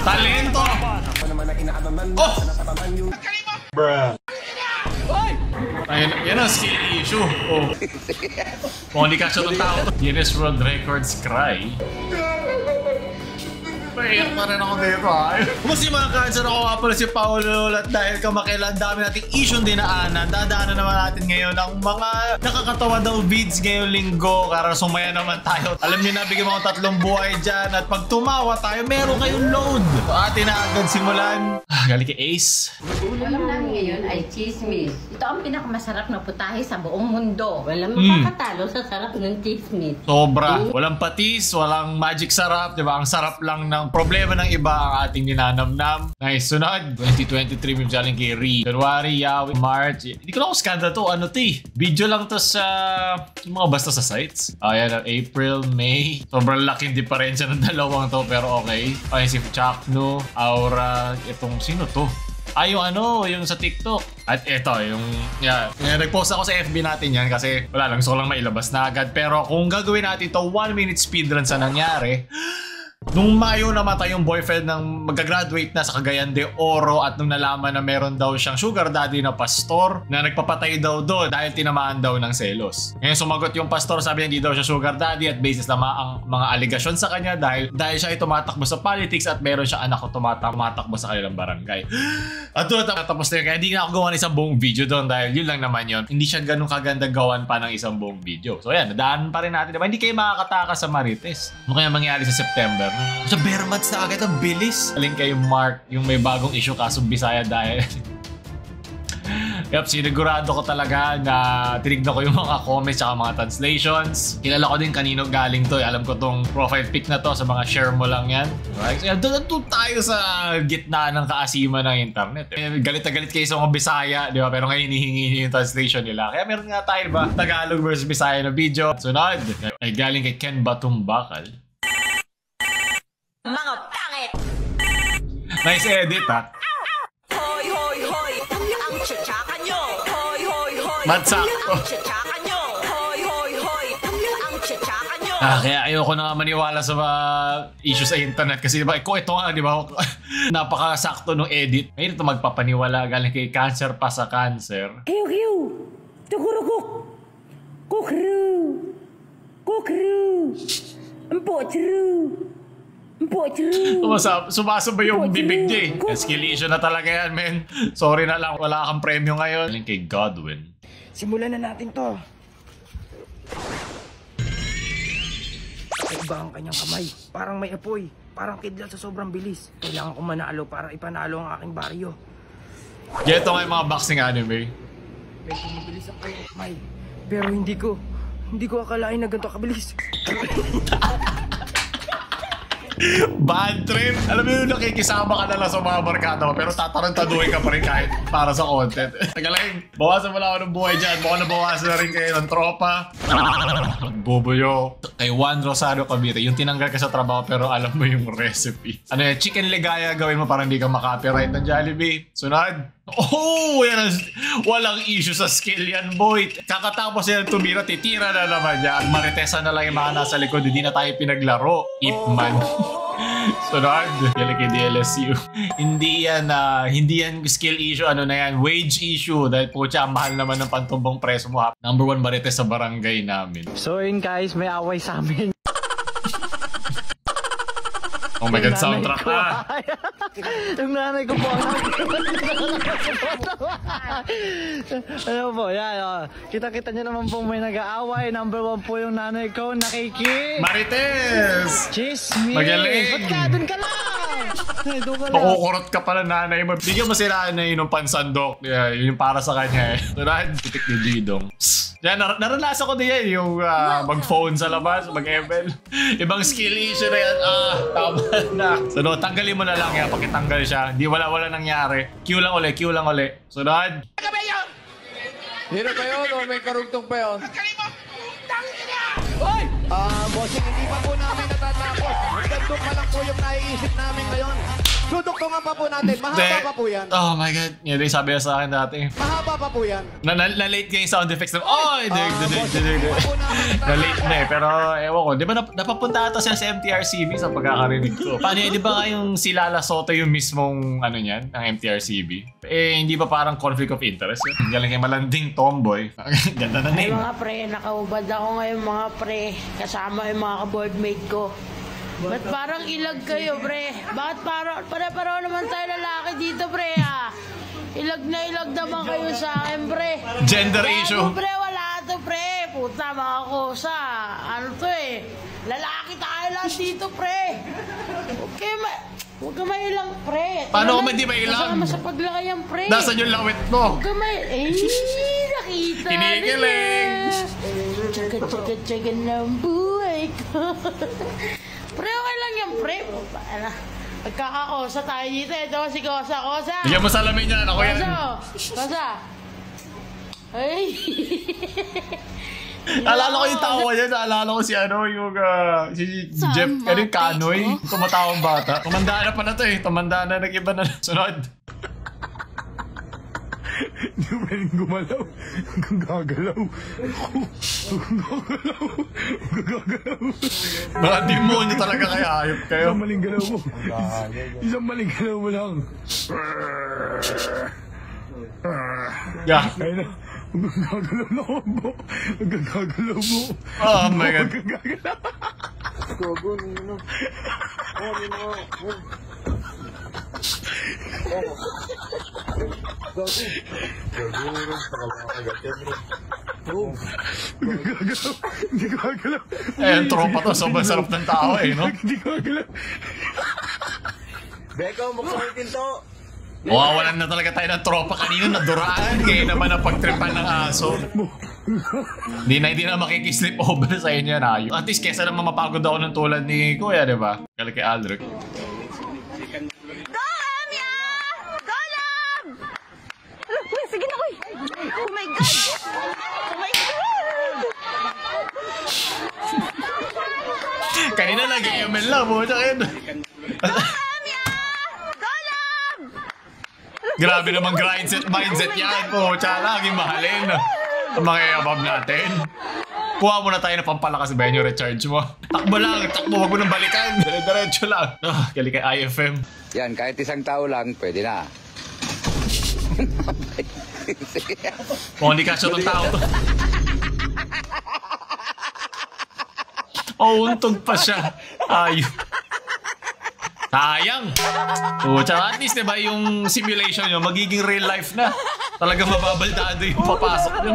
Talento! Oh! Bruh. Ayun, yan ang skill issue. Oh. Kung hindi ka siya itong tao to. Guinness World Records cry. Mahirap pa rin ako dito ha. Kumusta mga cancer, ako nga pala si Paolo at dahil kamakailan dami nating issue dinaanan, dadaanan naman natin ngayon ang mga nakakatawa daw vids ngayong linggo para sumaya naman tayo. Alam niyo na, bigyan mo ako 3 buhay dyan at pag tumawa tayo, meron kayong load. So atin na agad simulan. Galing kay Ace. Ulam namin ngayon ay chismis. Ito ang pinakamasarap na putahe sa buong mundo. Walang makakatalo sa sarap ng chismis. Sobra. Walang patis, walang magic sarap, di ba? Ang sarap lang ng problema ng iba ang ating ninanamnam. Nice. Sunod, 2023 may galing kay Ree. February, Yawi, March. Hindi ko lang kung skanda to. Ano to eh? Video lang to sa mga basta sa sites. Ayan, April, May. Sobrang laking diferensya ng dalawang to pero okay. Ayan si Chakno, Aura. Itong sino to? Yung ano, yung sa TikTok. At ito, yung nag-post ako sa FB natin yan kasi wala lang, gusto ko lang mailabas na agad. Pero kung gagawin natin to 1 minute speedrun sa nangyari, nung Mayo namatay yung boyfriend ng mag-graduate na sa Cagayan de Oro at nung nalaman na meron daw siyang sugar daddy na pastor na nagpapatay daw doon dahil tinamaan daw ng selos. Ngayon sumagot yung pastor, sabi niya hindi daw siya sugar daddy at basis na ang mga aligasyon sa kanya dahil siya ay tumatakbo sa politics at meron siyang anak ko tumatakbo sa kanilang barangay. At doon tapos na yun, kaya hindi na ako gawa ng isang buong video doon dahil yun lang naman yun. Hindi siya ganun kaganda gawan pa ng isang buong video. So yan, nadaan pa rin natin. Diba? Hindi kayo makakataka sa Marites. Ano kaya mangyari sa September? Sa bare months na agad, ang bilis. Aling kay Mark, yung may bagong issue kaso Bisaya dahil Yup, sinigurado ko talaga na tinignan ko yung mga comments at mga translations. Kilala ko din kanino galing to. Alam ko tong profile pic na to sa mga share mo lang yan. Right? So, doon tayo sa gitna ng kaasiman ng internet. Galit na galit kayo sa mga Bisaya, di ba? Pero ngayon hinihingi yung translation nila. Kaya meron nga tayo ba Tagalog versus Bisaya na video. Sunod ay galing kay Ken Batumbakal. Mga pangit! Nice edit ha. Hoy, hoy, hoy! Ang tsatsaka nyo! Hoy, hoy, hoy! Matsakto. Ang tsatsaka nyo! Hoy, hoy, hoy! Ang tsatsaka nyo! Kaya ayoko na maniwala sa mga issues sa internet kasi diba, ito nga, diba, napakasakto nung edit. Ngayon ito magpapaniwala galing kay Cancer pa sa Cancer. Kiu, kiu! Tukurukuk! Kukru! Kukru! Empotru! Sumasabay yung bibig niya eh. Skill issue na talaga yan, men. Sorry na lang, wala kang premyo ngayon. Galing kay Godwin. Simulan na natin to. Iba ang kanyang kamay. Parang may apoy. Parang kidlat sa sobrang bilis. Kailangan ko manalo para ipanalo ang aking baryo. Ito nga yung mga boxing anime. Medyo mabilis ang kanyang kamay. Pero hindi ko akalain na ganito kabilis. Bad trip. Alam mo yun, nakikisama ka na lang sa mga barkada mo pero tatarantaduhin ka pa rin kahit para sa content. Tagaling, bawasan mo lang ako ng buhay dyan. Baka nabawasan na rin kayo ng tropa. Bubuyo. Kay Juan Rosario Cavite, yung tinanggal ka sa trabaho pero alam mo yung recipe. Ano yan, chicken ligaya gawin mo para hindi ka makapiright ng Jollibee. Sunod. Oh, yan ang, walang issue sa skill yan, boy. Kakatapos yan tumira, titira na naman yan. Maritesa na lang yung mga nasa likod, hindi na tayo pinaglaro. Ipman. Sunod. Galing kay DLSU. Hindi yan skill issue, ano na yan, wage issue. Dahil po siya, mahal naman ng pantumbong preso mo. Number 1 Marites sa barangay namin. So yun guys, may away sa amin. Oh my God, soundtrack na. Yung nanay ko po. Ano po, yan. Kita-kita nyo naman po may nag-aaway. Number 1 po yung nanay ko, nakiki. Marites! Chismis! Magaling! Ba't ka? Doon ka lang! Pakukurot ka pala nanay mo. Bigyan mo si nanay ng pansandok. Yeah, yun yung para sa kanya eh. Tunad, titik ni Didong. Yan, naranasan ko din yan. Yung mag-phone sa labas, mag-ML. Ibang skill issue na yan. Tama na. So, no, tanggalin mo na lang yan. Pakitanggal siya. Hindi wala nangyari. Q lang uli. Sunod. Hero ba yun o may karugtong pa yun? Hoy! Bossing, hindi pa po namin natatapos. Hanggang doon pa lang po yung naiisip namin ngayon. Duduktungan pa po natin. Mahaba pa po yan. Oh my God. Yan yung sabi sa akin dati. Mahaba pa po yan. Na-late nga yung sound effects na, oh, na-late na eh. Pero ewan ko, di ba napapunta ata sila sa MTRCB sa pagkakarinig ko? Paano yun, di ba yung si Lala Soto yung mismong ano niyan, ng MTRCB? Eh, hindi ba parang conflict of interest yun? Galing kay malanding tomboy. Ganda na Ay name. mga pre, nakaubad ako ngayon mga pre. Kasama yung mga ka-boardmate ko. Ba't parang ilag kayo, pre? Bakit parang, pare-pareho naman tayo lalaki dito, pre, ha? Ilag na ilag naman kayo sa akin, pre. Gender Kaya issue. mo, pre, wala to, pre. Puta, mga kosa. Ano to, eh? Lalaki tayo lang dito, pre. Huwag ka mailang, pre. Paano kung hindi mailang? Kasama sa paglakayan, pre. Nasaan yung lawit mo? Huwag ka nakita Kinikilig. Tsaga-tsaga ng buhay ko. Pre, okay lang yan, pre. Nagkakakosa tayo dito. Ito si Kosa. Kosa! Bigyan mo salamin yan. Ako yan. Kosa! Ay! Alala ko yung tawa niya. Alala ko si ano, yung si Jeff, ano yung Kanoy. Tumatawang bata. Tumanda na pala to eh. Tumanda na, nag-iba na. Sunod. Hindi ko pwedeng gumalaw. Hanggang gagalaw. Mga demonyo talaga kaya ayop kayo. Isang maling galaw mo. Isang maling galaw mo lang. Yeah. Ayun na. Hanggang gagalaw na kombo. Hanggang gagalaw mo. Oh my God. Hanggang gagalaw. Hindi ko gagalaw. Eh, ang tropa to. Sobrang sarap ng tao eh, no? Hindi ko gagalaw. Beko, buksan mo yung pinto. Wawalan na talaga tayo ng tropa kanina. Naduraan. Kaya naman ang pagtripan ng aso. Hindi na makikislip over sa inyo na ayun. At least kesa naman mapagod ako ng tulad ni Kuya, di ba? Kaya kay Aldrich. Sige na, uy! Oh my God! Oh my God! Kanina nag-ML lang mo. Grabe naman mindset yan po. Tsaka laging mahalin. Ang mga above natin. Kuha muna tayo ng pampalakas ba yun yung recharge mo. Takbo lang. Takbo. Huwag mo nang balikan. Diretso lang. Kali kay IFM. Yan, kahit isang tao lang, pwede na. Kung hindi kasya itong tao to. Oh, untog pa siya. Ayun. Sayang. Tsaka at least diba yung simulation nyo, magiging real life na. Talagang mababaldado yung papasok nyo.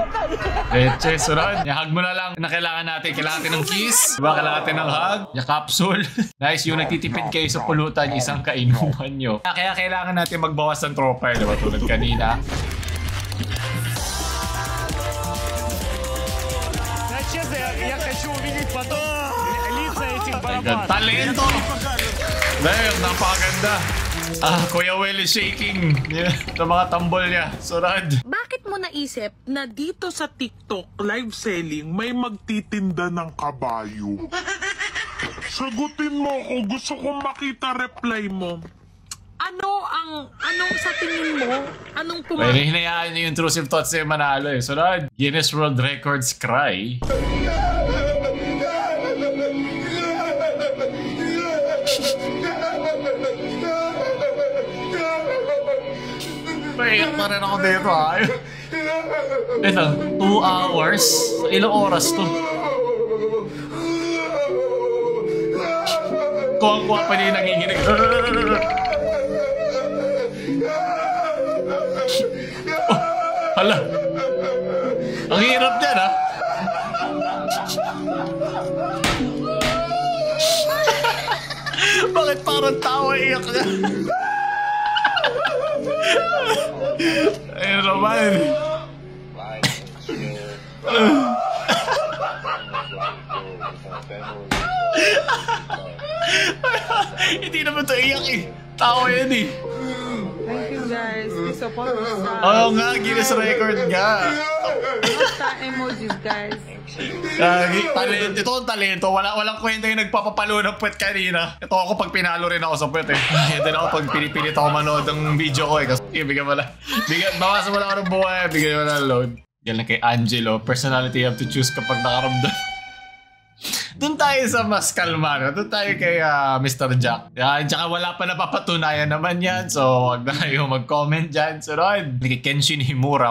Leche, sunod. Hug mo na lang na kailangan natin. Kailangan natin ng kiss. Diba? Kailangan natin ng hug. Yung capsule. Nice. Yung nagtitipid kayo sa pulutan, isang kainuman nyo. Kaya kailangan natin magbawas ng tropa. Diba? Tulad kanina. Talento! Dahil, napakaganda. Kuya Will is shaking. Sa mga tambol niya. Sunod. Bakit mo naisip na dito sa TikTok live selling may magtitinda ng kabayo? Sagutin mo ako. Gusto kong makita reply mo. Anong sa tingin mo? Anong Pwede hinayaan niyo yung intrusive thoughts niya manalo eh. Sunod. Guinness World Records cry. Pahiyak na rin ako dito ha. Ito, 2 hours. Ilang oras to? Kuha-kuha pa niya yung nanginginig. Oh, hala. Ang hirap dyan ha. Bakit parang tawa iyak na? Ayun naman. Hindi naman ito iyak eh. Tawa yan eh. Thank you guys. Support us. Oo nga, Guinness record nga. Basta emojis, guys. Talento. Ito ang talento. Walang kwenta yung nagpapapalo ng puwet kanina. Ito ako pag pinalo rin ako sa puwet eh. Ito na ako pag pinipilit ako manood ng video ko eh. Kasi bigyan mo lang. Bawasan mo lang ako ng buhay. Bigyan mo lang load. Galing kay Angelo. Personality you have to choose kapag nakaramdam. Doon tayo sa mas kalmano. Doon tayo kay Mr. Jack. Yan, tsaka wala pa napapatunayan naman yan. So, wag na kayo mag-comment dyan. Sunod. Kay Kenshin Himura.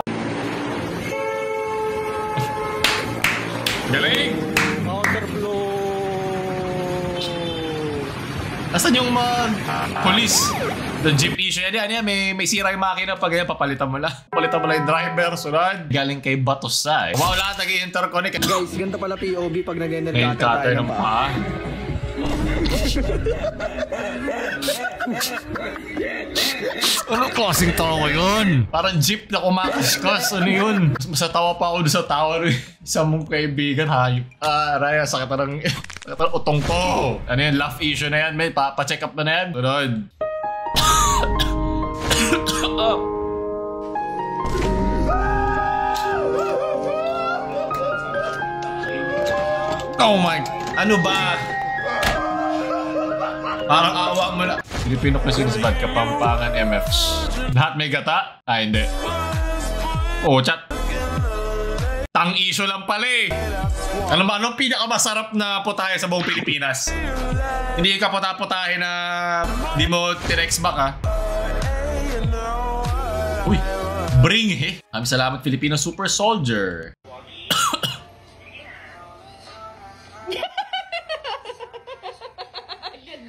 Galing! Counter blow. Asan yung police? The jeep issue yan. Ano yan? May sira yung makina. Pag ganyan, papalitan mo lang. Papalitan mo lang yung driver. Sunod. Galing kay Batosa eh. Wow, lahat nag-i-interconnect. Guys, ganito pala POV pag Ngayon nag-energata cutter tayo ng ng paa. Ano klaseng tawa yun? Parang jeep na kumakaskas. Ano yun? Mas tawa pa ako doon sa tower. Isa mong kaibigan, hayop. Raya, sakit na ng utong ko. Ano yun? Laugh issue na yan. May pa-check up na yan. Sunod. Oh my... Ano ba? Parang awa mo na. Filipino cuisine is bad. Kapampangan MFs. Lahat may gata? Hindi. Oh, chat. Tang issue lang pala eh. Alam mo, anong pinakamasarap na putahe sa buong Pilipinas? Hindi ka putahe na di mo tinext back ha. Uy, bring eh. Salamat Filipino Super Soldier.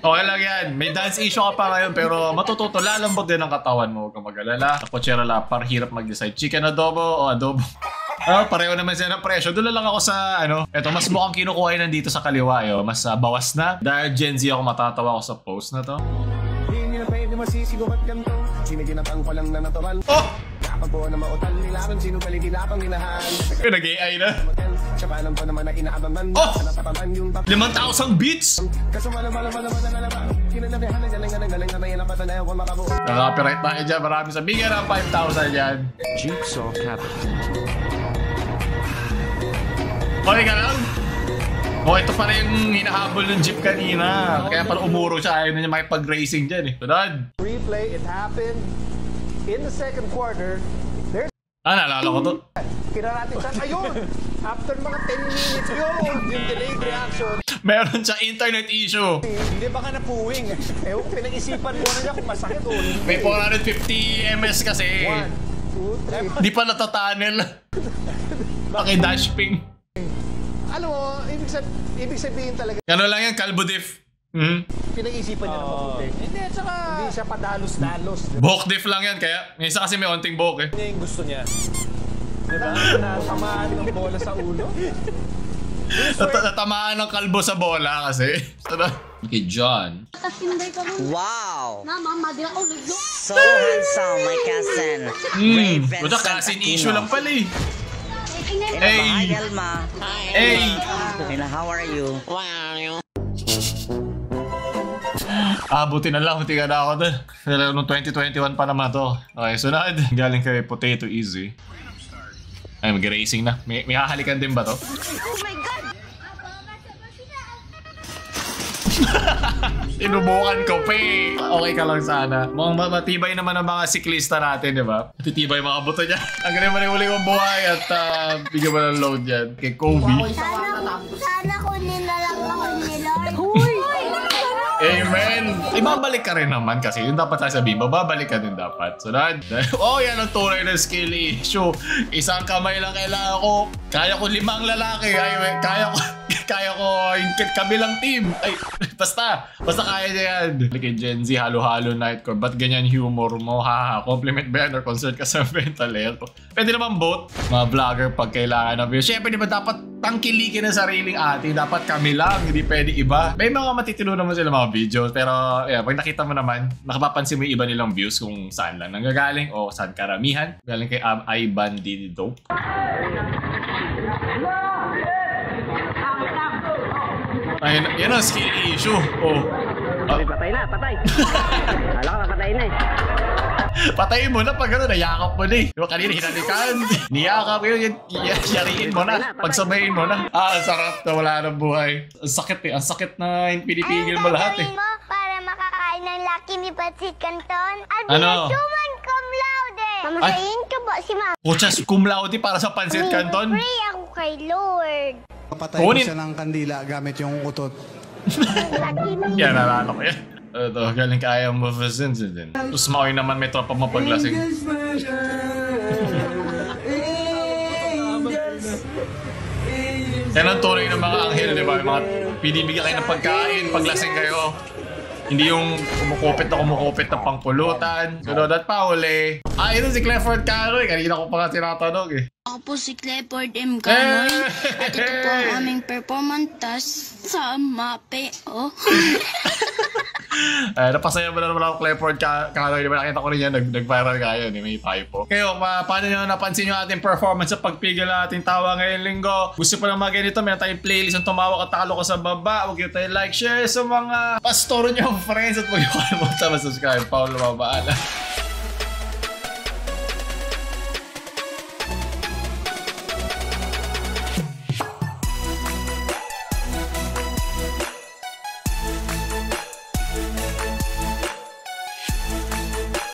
Okay lang yan. May dance issue ka pa ngayon pero matututo. Lalambot din ang katawan mo. Huwag kang mag-alala. Kutsera la, parang hirap mag-decide. Chicken adobo o adobo? Pareho naman sila ng presyo. Doon lang ako sa eto, mas mukhang kinukuha yun nandito sa kaliwa. Mas bawas na. Dahil Gen Z ako, matatawa ako sa post na to. Hindi na pwede masisigubat ganito. Siniginatang ko lang na natural. Oh! Kapag na mautal nila kung sino paligilapang inahan. Nag-AI na. Siya pa alam pa naman na inaabangan. Oh! Sa napataman yung 5,000 beats! Kaso kinalabihan na galing na may napatanayan ko makabuo. Naka-copyright tayo dyan. Maraming sa bigyan ng 5,000 yan. Jigsaw Capital. Okay ka lang? Oh, ito pala yung hinahabol ng jeep kanina. Kaya pala umuro siya. Ayaw na niya makipag-racing dyan eh. Sunod. Replay, it happened in the second quarter. There's Naalala ko to. kinarating siya. Ayun! After mga 10 minutes yun, yung delayed reaction. Meron siya internet issue. Hindi baka napuwing. Pinag-isipan mo na niya kung masakit o hindi. May 450 ms kasi. 1, 2, 3. Di pa natatunnel. Paki-dash ping. Alam mo, ibig sabihin talaga, Ano lang yan, kalbo diff. pinag-isipan niya na mabuti. Hindi, tsaka hindi siya padalos-dalos. Buhok diff lang yan, kaya may isa kasi may onting buhok eh. Niya yung gusto niya. Diba? Natamaan ng bola sa ulo. Natamaan ng kalbo sa bola kasi. Okay, John. Wow! So handsome, my cousin. Buta cousin issue lang pala eh. Hi, Elma. Hey! How are you? Buti na lang, buti ka na ako dun. Pero noong 2021 pa naman to. Okay, sunod. Galing kay Potato Easy. Ay, mag-racing na. May hahalikan din ba to? Oh my God! Tinubukan ko pa eh. Okay ka lang sana. Mukhang matibay naman ang mga siklista natin, di ba? Matitibay mga buto niya. Ang galing man yung uli kong buhay at bigyan mo ng load yan. Kay Kobe. Sana kunin na lang ako ni Lord. Amen! Ibabalik ka rin naman kasi yun dapat tayo sabihin. Babalik ka din dapat. Sunod. Oh, yan ang tunay na skill issue. Isang kamay lang kailangan ko. Kaya ko 5 lalaki. Kaya ko yung kabilang team. Ay, basta kaya niya yan. Kay Gen Z, halo-halo nightcore. Ba't ganyan humor mo? Haha, compliment ba yan or concert ka sa mental health? Pwede naman both. Mga vlogger pag kailangan ng views. Siyempre, di ba dapat tangkilikin ang sariling ate? Dapat kami lang, hindi pwede iba. May mga matitino naman sila mga videos. Pero, yeah, pag nakita mo naman, nakapapansin mo yung iba nilang views kung saan lang nanggagaling o saan karamihan. Galing kay Iban Dido. Ayun, yan ang skill issue. Oh. Patay na, patay. Alam ka, patay na eh. Patayin mo na pag gano'n, nayakap mo na eh. Diba kanina hinalikan? Niyakap yun, yariin mo na. Pagsabayin mo na. Ang sarap na wala ng buhay. Ang sakit eh, ang sakit na pinipigil mo lahat eh. Mo para makakain ng Lucky ni Patsy Canton? Ano? Suman cum laude. Mamasayin ka ba si Mama? Puchas cum laude para sa Pansit Canton? Pray ako kay Lord. Papatay ko siya ng kandila gamit yung utot. Yan, nalala ko yan. Ito, galing kaya mo for sins din. Tapos maoy naman may tropa mapaglasing. Yan ang tuloy ng mga anghel, di ba? Yung mga pinibigyan kayo ng pagkain, paglasing kayo. Hindi yung kumukupit na pangpulutan. Sunod at pauli. Ito si Clifford Canoy. Kanina ko pa nga tinatanong eh. Ako po si Clifford M. Canoy. At ito po ang aming performance task sa MAPO. Napasaya mo na naman ako Clifford Canoy. Diba nakita ko rin yan, nag-viral kayo, may typo. Kayo, paano nyo napansin yung ating performance sa pagpigil ng ating tawa ngayong linggo? Gusto pa naman ganito, may tayong playlist ng tumawa at talo ko sa baba. Huwag nyo tayo like, share sa mga pastor nyo, friends, at huwag nyo kalimutan mag-subscribe. Paolo Mabaala.